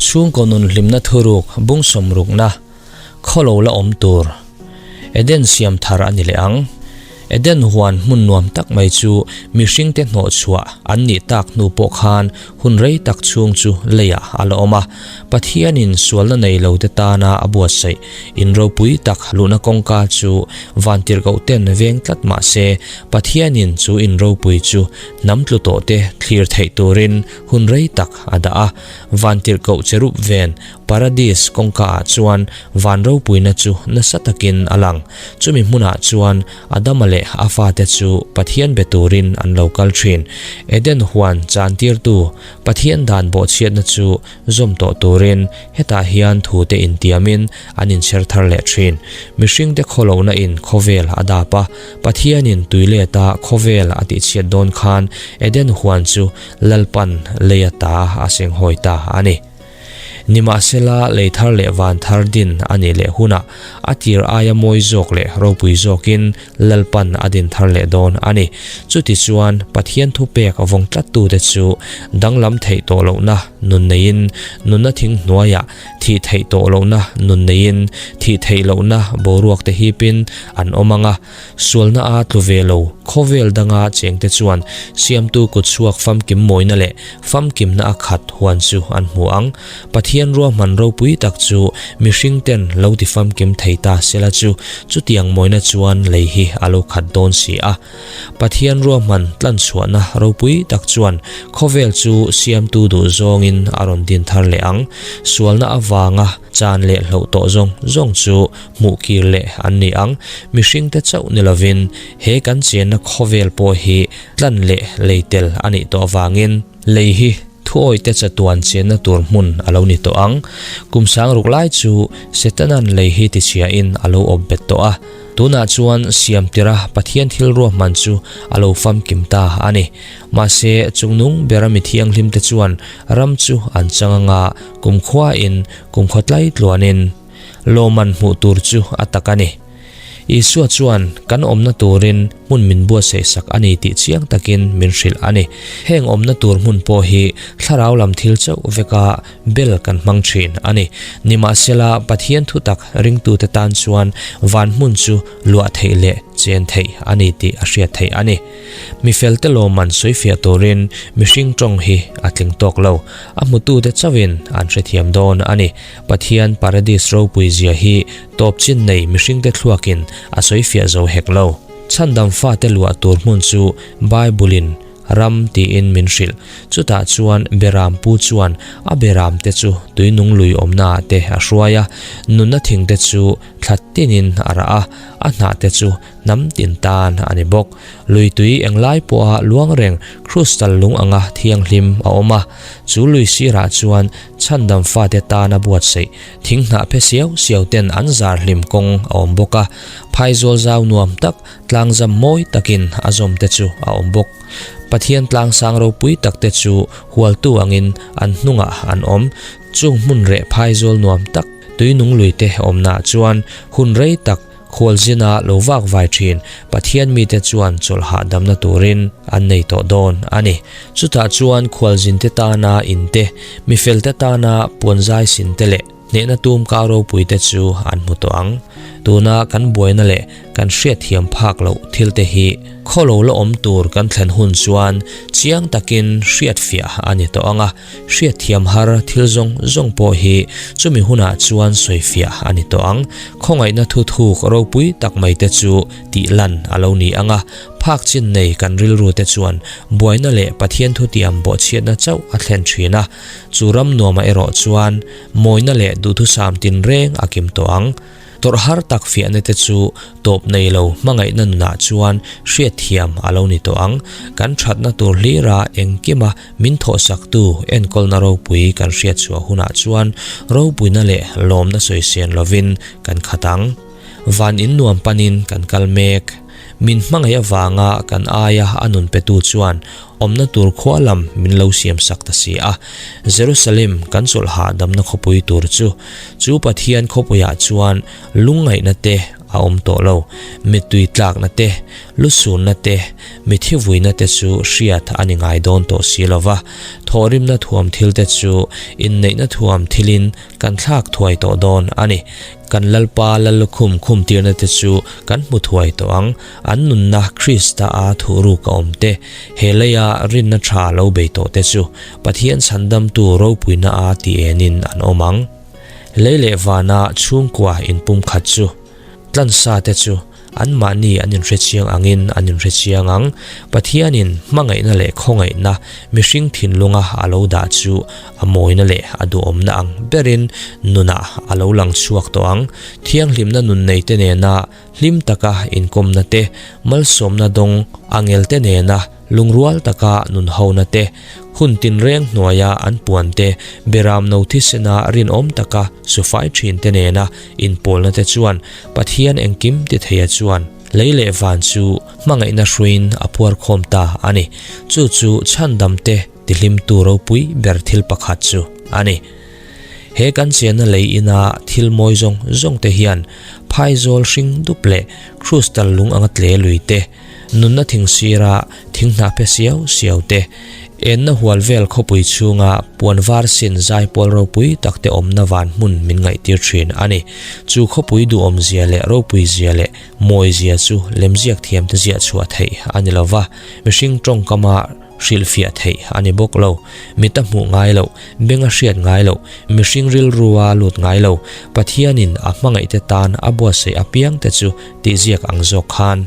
Chhungkaw nun hlimna thuruk bung sawmrukna khawlo la awm tur Eden siam thar a ni leh ang. Eden huan hmun nuam tak mai chu mihringte hnawhchhuah an nih tak hnu pawh khan hun rei tak chhung chu leiah a la awm a. Pathianin sualna nei lote tana a buatsaih in ropui tak luhna kawngka chu vantirhkoh ten veng tlat mah se, Pathianin chu in ropui chu hnam tlu tawhte thlir theih turin hun rei tak a dah a. Vantirhkoh cherub ven Paradis kawngkaah chuan van ropuina chu nasa takin a lang. Chumi hmunah chuan Adama leh a fate chu Pathian be turin an lo kal thin. Eden huan chantirtu Pathian dan bawhchhiatna chu zawm tawh turin hetah hian thute intiamin an inchher thar leh thin. Mihringte khawlohna in khawvel a dap a, Pathianin tuileta khawvel a tihchhiat dawn khan Eden huan chu Lalpan lei ata a senghawi ta a ni. Nimahsela, lei thar leh van thar din a nih leh hunah a tir aia mawi zawk leh ropui zawkin Lalpan a din thar leh dawn a ni. Chutichuan, Pathian thupek vawng tlattute chu danglam theih tawh lohna nun neiin nunna thing hnuaiah thih theih tawh lohna nun neiin thih theih lohna boruak te hipin an awm ang a. Sualna a tlu ve lo, khawvel danga chengte chuan Siamtu kutchhuak famkim mawina leh famkimna a khat huan chu an hmu ang. Pathian ruahman ropui tak chu mihringten lo ti famkim thei ta sela chu chutiang mawina chuan lei hi a lo khat dawn si a. Pathian ruahman tlanchhuahna ropui tak chuan khawvel chu Siamtu duh zawngin a rawn din thar leh ang. Sualna avanga chan leh hloh tawh zawng zawng chu hmuh kir leh an ni ang. Mihringte chauh ni lovin he kan chenna khawvel pawh hi tlan leh lei tel a nih tawh avangin lei hi thuawite chatuan chenna tur hmun a lo ni tawh ang. Kum sangruk lai chu Setanan lei hi tichhiain a lo awp bet tawh a. Tunah chuan siam tira Pathian thil ruahman chu a lo famkim ta a ni. Mahse, chungnung bera mi thianghlimte chuan ram chu an chang anga kumkhuain kumkhaw tlai tluanin Lawman hmuh tur chu a tak a ni. Isua chuan kan awmna turin hmun min buatsaih sak a ni tih chiang takin min hrilh a ni. Heng awmna tur hmun pawh hi thlarau lam thil chauh veka bel kan hmang thin a ni. Nimahsela, Pathian thutak ringtute tan chuan van hmun chu luah theih leh chen theih a ni tih a hriat theih a ni. Mi felte lawmman sawifiah turin mihring tawng hi a tling tawk lo. A hmutute chauhin an hrethiam dawn a ni. Pathian Paradis ropui zia hi tawp chin nei mihringte thluakin a sawifiah zo hek lo. Chhandam fate luah tur hmun chu Bible-in ram tiin min hrilh. Chutah chuan Beram pu chuan a beramte chu tuinung lui awmnaah te a hruai a, nunna thingte chu thla tinin a rah a, a hnahte chu hnam tin tan a ni bawk. Lui tui englai pawha luang reng crystal lung anga thianghlim a awm a, chu lui sirah chuan chhandam fate tana buatsaih thing hnah phe siau siau ten an zar hlim kawng a awm bawk a, phaizawl zau nuam tak tlangzam mawi takin a zawm te chu a awm bawk. Pathian tlangsang ropui tak te chu hualtu angin an hnungah an awm. Chung hmun reh phaizawl nuam tak tuinung lui te awmnaah chuan hun rei tak Khualzina lo vak vai thin Pathian mite chuan chawlh hahdamna turin an nei tawh dawn a ni. Chutah chuan khualzinte tana in te, mifelte tana puanzai sin te leh hnehna tum kau ropuite chu an hmu tawh ang. Tuna kan buaina leh kan hriatthiam phak loh thilte hi khawlo la awm tur kan thlen hun chuan chiang takin hriatfiah a ni tawh ang a. Hriatthiam har thil zawng zawng pawh hi chumi hunah chuan sawifiah a ni tawh ang. Khawngaihna thu thuk ropui tak mai te chu tih lan a lo ni ang a, phak chin nei kan rilru te chuan buaina leh Pathian thutiam bawhchhiatna chauh a thlen thin a. Chu ram nuamah erawh chuan mawina leh duhthusam tinreng a kim tawh ang. Tawrh har tak fiahna te chu tawp nei lo hmangaihna nunah chuan hriatthiam a lo ni tawh ang. Kan thatna tur hlira engkima min thawhsaktu enkawlna ropui kan hriatchhuah hunah chuan ropuina leh lawmna sawisên lovin kan khat ang. Van in nuam panin kan kal mek. Min hmangaih avanga kan aia a nun petu chuan awmna tur khua lam min lo siam sak ta si a. Jerusalem kan chawlh hahdamna khawpui tur chu, chu Pathian khawpuiah chuan lungngaihna te, a awm tawh lo. Mittui tlakna te, lusunna te, mithi vuina te chu hriat a ni ngai dawn tawh si lo va. Thawhrimna thuam thil te chu inneihna thuam thilin kan thlak thuai tawh dawn a ni. Kan Lalpa Lallukhum khumtirna te chu kan hmu thuai tawh ang. An nunna Krista a thuhruk a awm te, he leia rinna tha lo bei tawh te chu Pathian chhandamtu ropuina a ti enin an awm ang. Lei leh vana chhungkua inpumkhat chu tlansa te chu anmahni an inhrechiang angin an inhrechiang ang. Pathianin hmangaihna leh khawngaihna mihring thinlunga a lo dah chu a mawina leh a duhawmna ang berin nunah a lo lang chhuak tawh ang. Thianghlimna nun neite nena hlim taka inkawmna te, malsawmna dawng angelte nena lungrual taka nunhona te, hun tinreng hnuaia an puan te, beram no thisena rinawm taka sufai thin te nena inpawlna te chuan Pathian engkim ti theia chuan lei leh van chu hmangaihna hruiin a phuarkhawm ta a ni. Chu chu chhandam te tihlimtu ropui ber thil pakhat chu a ni. He kan chianna lei ina thil mawi zawng zawng te hian phaizawl hring dup leh crystal lung anga tle lui te, nunna thing sira thing hnah phe siau siau te, enna hual vel khawpui chhunga puan var sin zaipawl ropui tak te awmna van hmun min ngaihtir thin a ni. Chu khawpui duhawmzia leh ropuizia leh mawizia chu lemziak thiamte ziah chhuah theih a ni lova, mihring tawngkama hrilhfiah theih a ni bawk lo. Mit a hmuh ngai loh, beng a hriat ngai loh, mihring rilrua lut ngai lo, Pathianin a hmangaihte tan a buatsaih apiangte chu tihziak ang zawk khan.